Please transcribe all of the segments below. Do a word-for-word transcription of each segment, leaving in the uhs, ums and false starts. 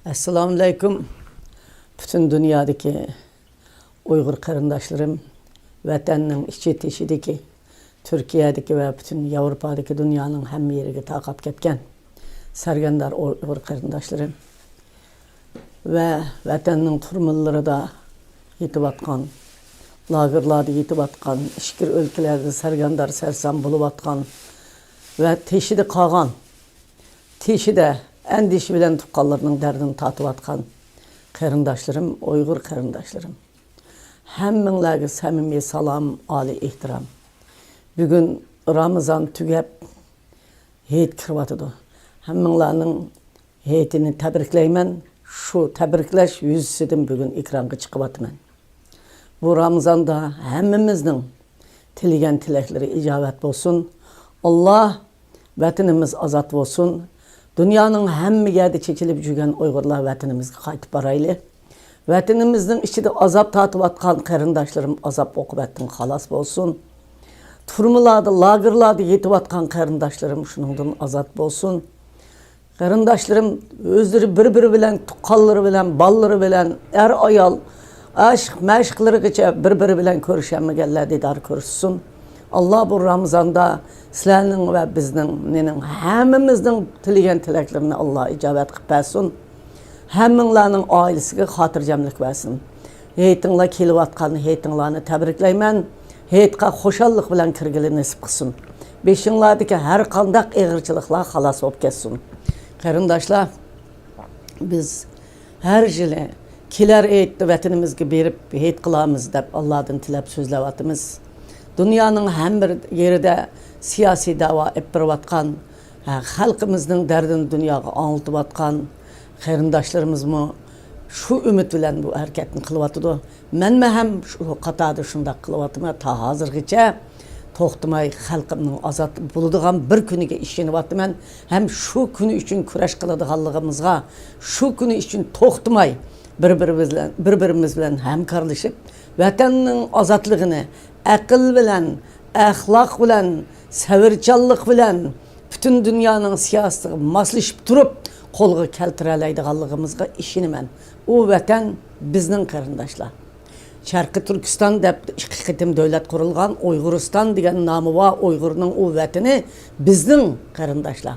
ئەسسالامۇئەلەيكۇم. پۈتۈن دۇنيادىكى ئۇيغۇر قېرىنداشلىرىم، ۋەتەننىڭ ئىچى تېشىدىكى، تۈركىيەدىكى ۋە پۈتۈن ياۋروپادىكى، دۇنيانىڭ ھەممە يېرىگە تارقاپ كەتكەن سەرگەردان ئۇيغۇر قېرىنداشلىرىم ۋە ۋەتەننىڭ تۈرمىلىرىدا يېتىۋاتقان، لاگېرلاردا يېتىۋاتقان، ئىچكىرى ئۆلكىلەردە سەرگەردان سەرسان بولۇۋاتقان ۋە تېشىدا قالغان، تېشىدا ئەندىشە بىلەن تۇغقانلىرىنىڭ دەردىنى تارتىۋاتقان قېرىنداشلىرىم، ئۇيغۇر قېرىنداشلىرىم، ھەممىڭلارغا سەمىمىي سالام، ئالىي ئېھتىرام. بۈگۈن رامىزان تۈگەپ، ھېيت كىرىۋاتىدۇ. ھەممىڭلارنىڭ ھېيتىنى تەبرىكلەيمەن. شۇ تەبرىكلەش يۈزىسىدىن بۈگۈن ئېكرانغا چىقىۋاتىمەن. بۇ رامىزاندا ھەممىمىزنىڭ تىلىگەن تىلەكلىرى ئىجابەت بولسۇن. ئاللا ۋەتىنىمىز ئازاد بولسۇن. دۇنيانىڭ ھەممە يەردە چېچىلىپ يۈرگەن ئۇيغۇرلار ۋەتىنىمىزگە قايتىپ بارايلى. ۋەتىنىمىزنىڭ ئىچىدە ئازاب تارتىۋاتقان قېرىنداشلىرىم ئازاب ئوقۇبەتتىن خالاس بولسۇن. تۈرمىلاردا، لاگېرلاردا يېتىۋاتقان قېرىنداشلىرىم شۇنىڭدىن ئازاد بولسۇن. قېرىنداشلىرىم ئۆزلىرى بىر-بىرى بىلەن، تۇغقانلىرى بىلەن، بالىلىرى بىلەن، ئەر-ئايال، ئاشىق-مەشۇقلىرىغىچە بىر-بىرى بىلەن كۆرۈشەلمىگەنلەر دىدار كۆرۈشسۇن. ئاللا بۇ رامىزاندا سىلەرنىڭ ۋە بىزنىڭ، مېنىڭ، ھەممىمىزنىڭ تىلىگەن تىلەكلىرىنى ئاللا ئىجابەت قىلىپ بەرسۇن. ھەممىڭلارنىڭ ئائىلىسىگە خاتىرجەملىك بەرسۇن. ھېيتىڭلار كېلىۋاتقان ھېيتىڭلارنى تەبرىكلەيمەن. ھېيتقا خۇشاللىق بىلەن كىرگىلى نېسىپ قىلسۇن. بېشىڭلاردىكى ھەر قانداق ئېغىرچىلىقلار خالاس بولۇپ كەتسۇن. قېرىنداشلار، بىز ھەر يىلى كېلەر ھېيتتا ۋەتىنىمىزگە بېرىپ ھېيت قىلارمىز دەپ ئاللادىن تىلەپ سۆزلەۋاتىمىز. دۇنيانىڭ ھەممە يېرىدە سىياسىي دەۋا ئېلىپ بېرىۋاتقان، ھە، خەلقىمىزنىڭ دەردىنى دۇنياغا ئاڭلىتىۋاتقان قېرىنداشلىرىمىزمۇ شۇ ئۈمىد بىلەن بۇ ھەرىكەتنى قىلىۋاتىدۇ. مەنمۇ ھەم شۇ قاتاردا شۇنداق قىلىۋاتىمەن. تا ھازىرغىچە توختىماي خەلقىمنىڭ ئازاد بولىدىغان بىر كۈنىگە ئىشىنىۋاتىمەن. ھەم شۇ كۈنى ئۈچۈن كۈرەش قىلىدىغانلىقىمىزغا، شۇ كۈنى ئۈچۈن توختىماي بىر-بىرىمىز بىلەن، بىر-بىرىمىز بىلەن ھەمكارلىشىپ، ۋەتەننىڭ ئازادلىقىنى ئەقىل بىلەن، ئەخلاق بىلەن، سەۋرچانلىق بىلەن، پۈتۈن دۇنيانىڭ سىياسىتىگە ماسلىشىپ تۇرۇپ قولغا كەلتۈرەلەيدىغانلىقىمىزغا ئىشىنىمەن. ئۇ ۋەتەن بىزنىڭ، قېرىنداشلار. شەرقىي تۈركىستان دەپ ئىككى قېتىم دۆلەت قۇرۇلغان، ئۇيغۇرىستان دېگەن نامى بار ئۇيغۇرنىڭ ئۇ ۋەتىنى بىزنىڭ، قېرىنداشلار.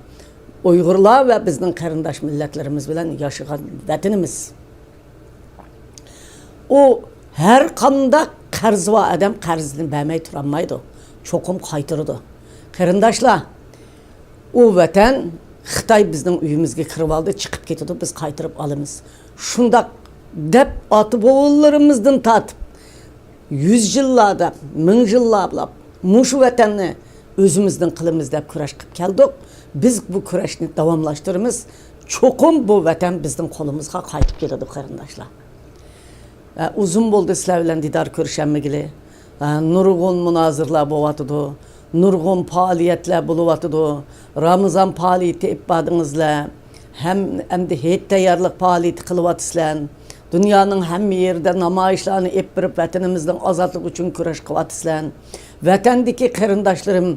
ئۇيغۇرلار ۋە بىزنىڭ قېرىنداش مىللەتلىرىمىز بىلەن ياشىغان ۋەتىنىمىز. ئۇ ھەر قانداق قەرزى بار ئادەم قەرزىنى بەرمەي تۇرالمايدۇ. چوقۇم قايتۇرىدۇ. قېرىنداشلار، ئۇ ۋەتەن، خىتاي بىزنىڭ ئۆيىمىزگە كىرىۋالدى، چىقىپ كېتىدۇ، بىز قايتۇرۇپ ئالىمىز. شۇنداق دەپ ئاتا-بوۋىلىرىمىزدىن تارتىپ، يۈز يىللار دەپ، مىڭ يىللار بولۇپ، مۇشۇ ۋەتەننى ئۆزىمىزنىڭ قىلىمىز دەپ كۈرەش قىلىپ كەلدۇق. بىز بۇ كۈرەشنى داۋاملاشتۇرىمىز. چوقۇم بۇ ۋەتەن بىزنىڭ قولىمىزغا قايتىپ كېلىدۇ، قېرىنداشلار. ئە، ئۇزۇن بولدى سىلەر بىلەن دىدار كۆرۈشەلمىگىلى. ئە، نۇرغۇن مۇنازىرىلەر بولۇۋاتىدۇ، نۇرغۇن پائالىيەتلەر بولۇۋاتىدۇ. رامىزان پائالىيىتى ئېلىپ باردىڭىزلەر. ھەم، ئەمدى ھېيت تەييارلىق پائالىيىتى قىلىۋاتىسىلەر. دۇنيانىڭ ھەممە يېرىدە نامايىشلارنى ئېلىپ بېرىپ، ۋەتىنىمىزنىڭ ئازادلىقى ئۈچۈن كۈرەش قىلىۋاتىسىلەر. ۋەتەندىكى قېرىنداشلىرىم،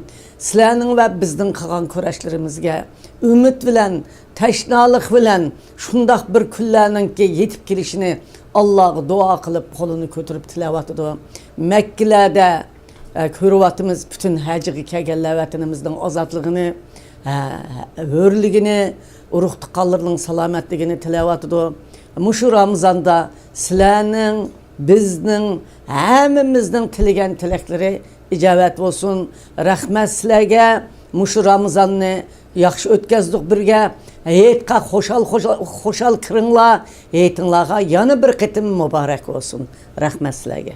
سىلەرنىڭ ۋە بىزنىڭ قىلغان كۈرەشلىرىمىزگە ئۈمىد بىلەن، تەشنالىق بىلەن شۇنداق بىر كۈنلەرنىڭكى يېتىپ كېلىشىنى ئاللاغا دۇئا قىلىپ، قولىنى كۆتۈرۈپ تىلەۋاتىدۇ. مەككىلەردە، ئە، كۆرۈۋاتىمىز، پۈتۈن ھەجگە كەلگەنلەر ۋەتىنىمىزنىڭ ئازادلىقىنى، ئە، ھۆرلۈكىنى، ئۇرۇق-تۇغقانلىرىنىڭ سالامەتلىكىنى تىلەۋاتىدۇ. مۇشۇ رامىزاندا سىلەرنىڭ، بىزنىڭ، ھەممىمىزنىڭ تىلىگەن تىلەكلىرى ئىجابەت بولسۇن. رەھمەت سىلەرگە. مۇشۇ رامىزاننى ياخشى ئۆتكەزدۇق بىرگە. ھېيتقا خۇشال، خۇشال، خۇشال كىرىڭلار. ھېيتىڭلارغا يەنە بىر قېتىم مۇبارەك بولسۇن. رەھمەت سىلەرگە.